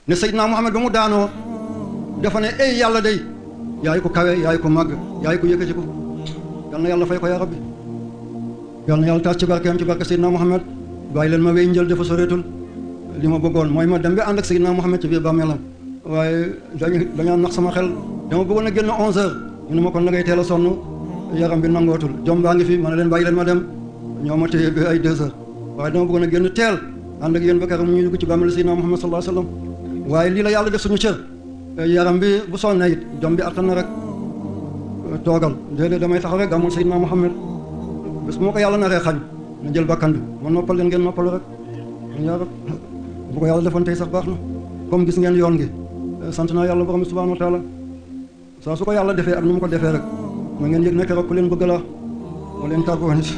ne Seydina Muhammad ba mu daanoo dafa ne ey yàlla day yaay ko kawe yaay ko màgg yaay ko yëkkati ko yal na yàlla fay ko yaa rabbi yal na yàlla taas ci barkeem ci barke Seydina Muhammad bàyyi leen ma wéy njël dafa soreetul li ma bëggoon mooy ma dem bi ànd ak Seydina Muhammad ci biir bàmmeelam waaye dañaa nax sama xel dama bëggoon a génn 11 heures ñu ne ma kon na ngay teel a sonn yaram bi nangootul jom baa ngi fi ma ne leen bàyyi leen ma dem ñoo ma téye bi ay 2 heures waaye dama bëggoon a génn teel ànd ak yéen ba keroog mu ñuy dugg ci bàmmeel Seydina Muhammad sallallahu alayhi wa sallam waaye lii la yàlla def suñu cër yaram bi bu sonn it jom bi attan na rek toogal déedéet damay taxaw rek amul Seydina Muhammad bés moo ko yàlla naree xañ na jël bakkan bi ma noppal leen ngeen noppalu rek yaa rab bu ko yàlla defoon tey sax baax na comme gis ngeen yoon gi sant naa yàlla borom bi subhanahu wa taala saa su ko yàlla defee ak nu mu ko defee rek ma ngeen yëg ne keroog ku leen bëgg la moo leen tàggoo nit